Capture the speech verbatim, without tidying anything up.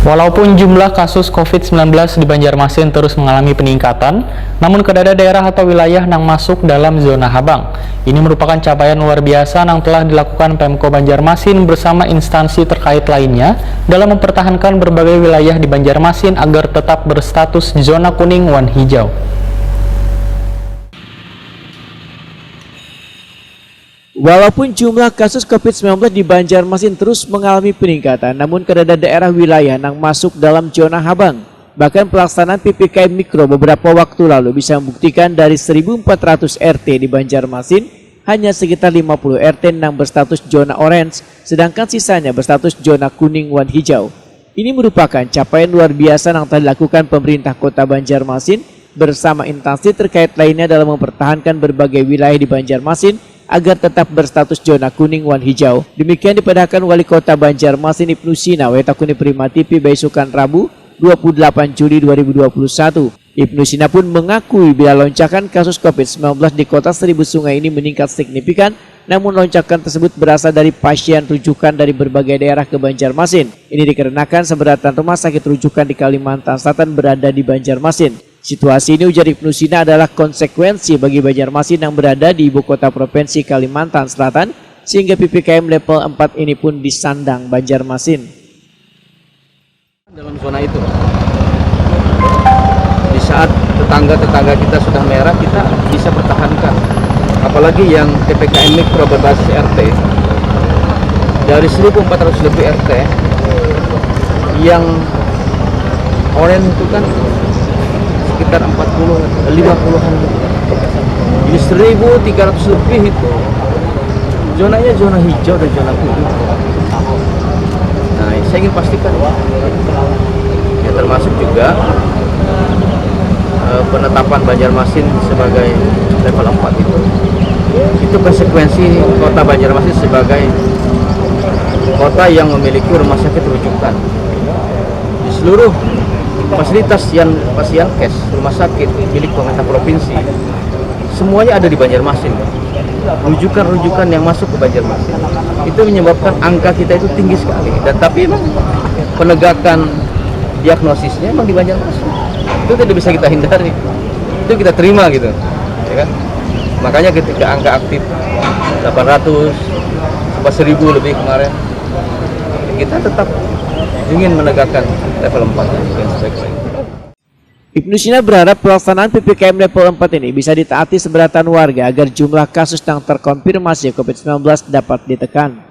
Walaupun jumlah kasus covid sembilan belas di Banjarmasin terus mengalami peningkatan, namun kadada daerah atau wilayah nang masuk dalam zona habang. Ini merupakan capaian luar biasa nang telah dilakukan Pemko Banjarmasin bersama instansi terkait lainnya dalam mempertahankan berbagai wilayah di Banjarmasin agar tetap berstatus zona kuning wan hijau. Walaupun jumlah kasus covid sembilan belas di Banjarmasin terus mengalami peningkatan, namun kadada daerah wilayah nang masuk dalam zona habang. Bahkan pelaksanaan P P K M Mikro beberapa waktu lalu bisa membuktikan dari seribu empat ratus R T di Banjarmasin, hanya sekitar lima puluh R T nang berstatus zona orange, sedangkan sisanya berstatus zona kuning wan hijau. Ini merupakan capaian luar biasa yang telah dilakukan pemerintah kota Banjarmasin bersama instansi terkait lainnya dalam mempertahankan berbagai wilayah di Banjarmasin agar tetap berstatus zona kuning wan hijau. Demikian dipadahkan Wali Kota Banjarmasin Ibnu Sina, Wetakuni Prima T V, baisukan Rabu, dua puluh delapan Juli dua ribu dua puluh satu. Ibnu Sina pun mengakui bila lonjakan kasus covid sembilan belas di kota Seribu Sungai ini meningkat signifikan, namun lonjakan tersebut berasal dari pasien rujukan dari berbagai daerah ke Banjarmasin. Ini dikarenakan seberatan rumah sakit rujukan di Kalimantan Selatan berada di Banjarmasin. Situasi ini, ujar Ibnu Sina, adalah konsekuensi bagi Banjarmasin yang berada di ibu kota provinsi Kalimantan Selatan, sehingga P P K M level empat ini pun disandang Banjarmasin. Dalam zona itu, di saat tetangga-tetangga kita sudah merah, kita bisa pertahankan. Apalagi yang P P K M mikro berbasis R T, dari seribu empat ratus lebih R T, yang orange itu kan sekitar empat puluh, lima puluhan. Jadi seribu tiga ratus lebih itu zonanya zona hijau dan zona kuning. Nah, saya ingin pastikan, ya, termasuk juga eh, penetapan Banjarmasin sebagai level empat itu, itu konsekuensi kota Banjarmasin sebagai kota yang memiliki rumah sakit rujukan. Di seluruh fasilitas yang pasien kes rumah sakit milik pemerintah provinsi, semuanya ada di Banjarmasin. Rujukan-rujukan yang masuk ke Banjarmasin itu menyebabkan angka kita itu tinggi sekali. Dan tapi emang penegakan diagnosisnya emang di Banjarmasin, itu tidak bisa kita hindari, itu kita terima gitu, ya kan? Makanya ketika angka aktif delapan ratus sampai seribu lebih kemarin, kita tetap ingin menegakkan level empat dan sebagainya. Ibnu Sina berharap pelaksanaan P P K M level empat ini bisa ditaati seberatan warga agar jumlah kasus yang terkonfirmasi covid sembilan belas dapat ditekan.